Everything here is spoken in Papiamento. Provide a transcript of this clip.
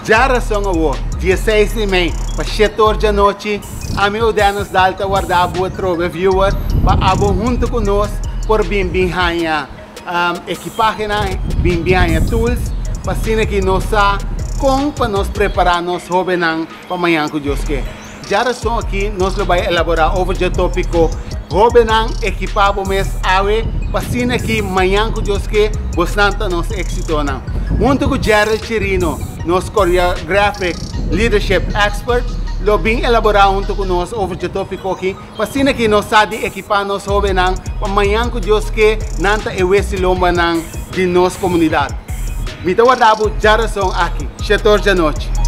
Djarason awor, dieseis di mei pa shete or djanochi, ami Odennis Daal ta warda bo atrobe viewer pa abo hunto ku nos por bin bin haña ekipahenan, bin bin haña tools pa asina ki nos sa kon pa nos prepara nos hobennan pa mañan ku Dios ke. Djarason aki nos lo bai elaborá over dje tópiko Hóbennan ekipá bo mes awe pa asina ki mañan ku Dios ke bosnan ta nos éksitonan. Huntu ku Gerald Chirino, nos choreographic leadership expert, lo bin elaborá huntu ku nos over dje tópiko aki pa asina ki nos sa di ekipá nos hóbennan pa mañan ku Dios ke nan ta e wes i lombanan di nos komunidat. Mi ta warda bo djarason aki, shetor djanochi.